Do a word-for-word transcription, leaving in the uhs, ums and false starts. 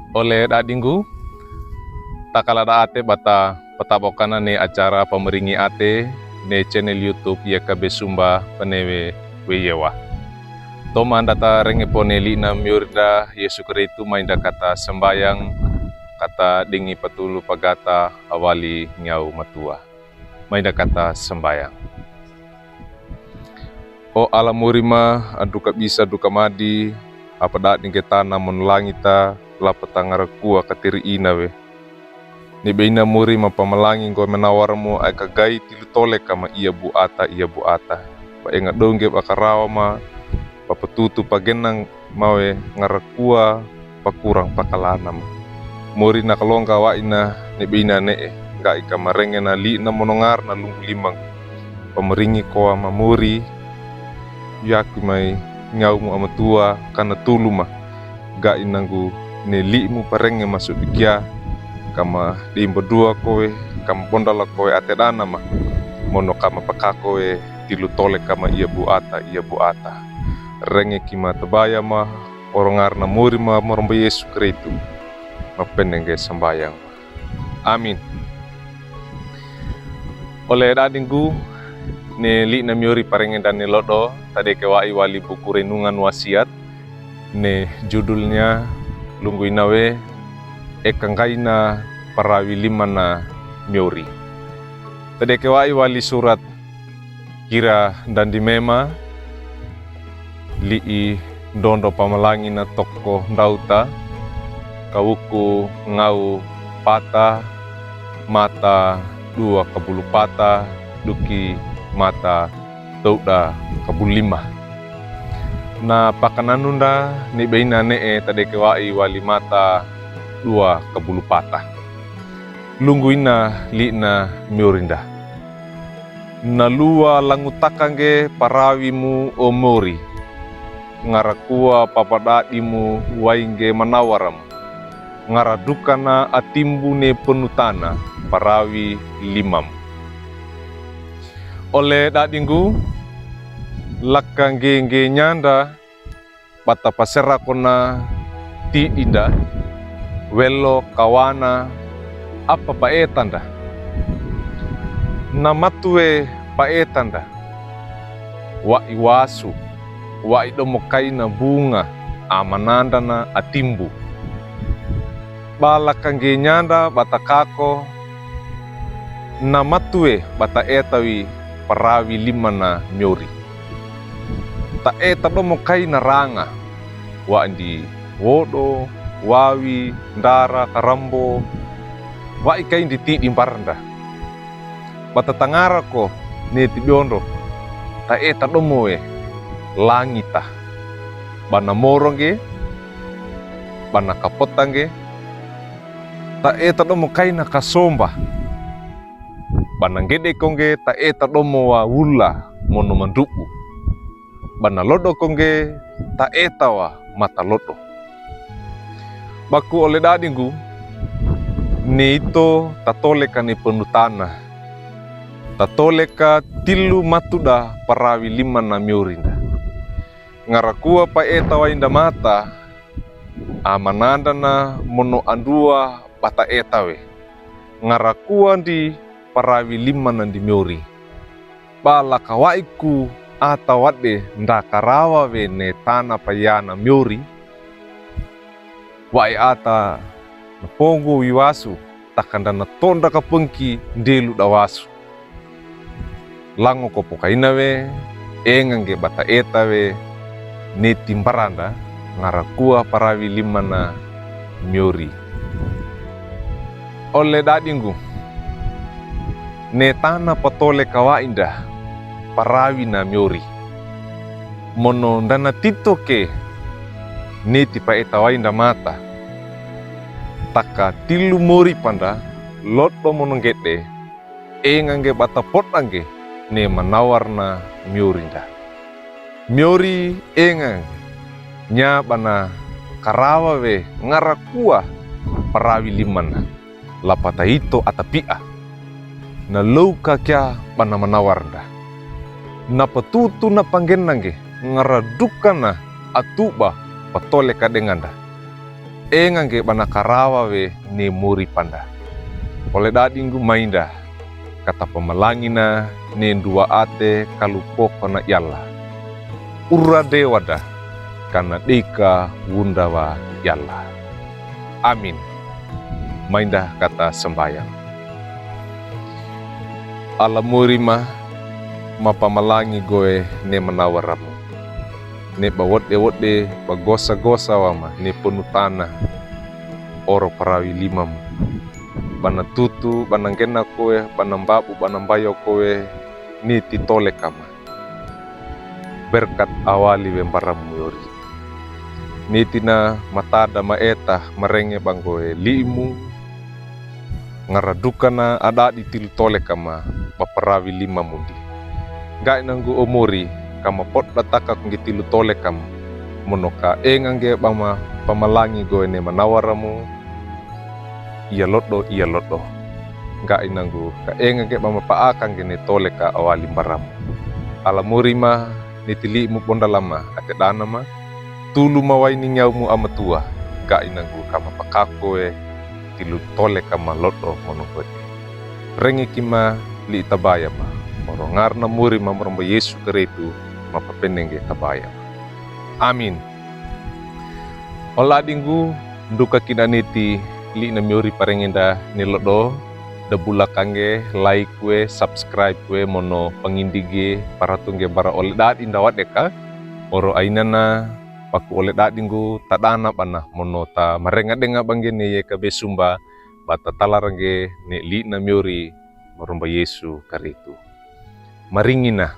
Ole dadinggu, takala da ate bata patabokanan ne acara pamaringi ate ne channel YouTube Yekabesumba Penewe Weyewa. Toman data renge pone li'na miyorinda Yesu Kristu, mainda kata sambayang, kata dingi patulu pagata awali ngiyaw matua. Mainda kata sambayang. O ala mori ma, andu kabisa du kamadi, apadading ge tana mon langita, lapata ngarakua katiri ina we. Ni be ina mori ma pamalangi ngo manawar mo ai kagai tilu tole kama iya buata, iya buata. Pa enga dongge ba karawa ma, pa patutu pagenang mawe ngarakua pakurang pakalana ma. Mori na kalongga wa ina ni be ina ne'e, ga ika marenge na li'na monongar na lunggu limang. Pamaringi koa ma mori, yaki mai ngiyaw mu amatua kana tulu ma. Ga inanggu ne li'mu parenge masu dikia, kama dimba dua kowe, kama bondala kowe ate dana ma. Mono kama pakako we tilu tole kama iya buata, iya buata. Renge kima tabaya ma, orongar na mori ma maromba Yesu Kristu. Mapenenge sambayang. Amin. Ole dadinggu, ne li'na miyori parenge dane lodo, tadeke wa'i wali buku Renungan Wasiat, ne judulnya lunggu ina we, e kanggaina parawi limana miyori. Tadeke wa'i wali surat Kira dan Dimema, li'i dondo pamalangina toko ndauta, kawuku ngaw pata, mata dua kabulu pata, duki mata towda kabulu lima. Na pakananunda ni be ina ne'e tadeke wa'i wali mata dua kabulu pata. Lunggu ina li'na miyorinda. Na luwa langutaka nge parawi mu o mori. Ngarakua papadadi mu wainge manawara mu. Ngaradukana atimbu ne penutana parawi limam. Ole dadinggu, laka nge nge nyanda, bata paserako na tidinda, welo kawana, apa paetanda. Na matu we paetanda, wa'i wasu, wa'i domo kaina bunga, amananda na atimbu. Ba laka nge nyanda bata kako, na matu we bata eta wi parawi limana miyori. Ta eta domo kaina ranga, wa'i ndi wodo, wawi, ndara, karambo, wa'i kai ndi tidimbaranda. Bata tangarako ne tidiondo, ta eta domo we langita. Bana moro nge, bana kapota nge, ta eta domo kaina kasomba. Bana ngedeko nge ta eta domo wa wula mono mandubu. Bana lodoko nge ta eta wa mata lodo. Baku ole dadinggu, ne ito ta toleka ne penutana. Ta toleka tilu matuda parawi limana miyorinda. Ngarakua pa eta wa inda mata, amananda na mono andua bata eta we. Ngarakua ndi parawi limana ndi miyori. Ba laka wa'iku ata wade nda karawa we ne tana payana miyori. Wa'i ata na pongo wi wasu, takanda na tonda kapengki ndelu da wasu. Lango kopo kaina we, enga nge bata eta we, ne timbaranda, ngarakua parawi limana miyori. Ole dadinggu, ne tana patoleka wainda, parawi na miyori. Mono ndana tito ke, ne tipa eta wainda mata. Taka tilu mori panda, lodo mono ngede, enga nge bata poda nge, ne manawar na miyorinda. Miyori enga nge, nya bana karawa we ngarakua parawi limana. Lapata ito atapia. Na louka kia bana manawarnda. Na patutu na panggenna nge, ngaradukana atuba patoleka denganda. Engange' bana karawa we ne mori panda. Ole dadinggu mainda, ka tapamalangina ne nduwa ate kalupokona yala. Ura dewa da, kana deka wunda wa yala. Amin. Mainda ka tasambayang. Ala mori ma, mapamalangi gowe ne manawaramu. Ne ba wodde-wodde, ba gosa-gosa wa ma, ne ponu tana, oro parawi limamu. Bana tutu, bana ngena kowe, bana mbabu, bana mbayo kowe, ne ti tole kama. Berkat awali we mbaramu yori. Ne tina matada maeta marenge banggowe limu. Ngaradukana adadi tilu tole kama ba parawi limamundi. Gaina nggu o mori, kama potda takak nggi tilu tole kama. Mono ka engange' bama pamalangi gowe ne manawaramu. Iya loddo, iya loddo. Gaina nggu ka engange' bama paakange' ne tole ka awali mbaramu. Ala mori ma ne ti limu bondalama ate dana ma. Tulu ma waini nyawmu amatuwa, gaina nggu kama pakako we tilu tole kama loddo mono hode. Renge kima li tabaya ma, oro ngarna mori ma maromba Yesu Karistu mapapenenge tabaya ma. Amin. Ole dadinggu, nduka kina ne ti li namiori parengenda ne loddo, da bulakange, like we, subscribe we, mono pangindige, paratunge bara ole dadinda wadeka, oro ainana, paku ole dadinggu, tadana bana, mono tamarenga-denga bangge ne yeka be sumba, ba tatalarange ne li namiori, maromba Yesu Karistu. Maringina,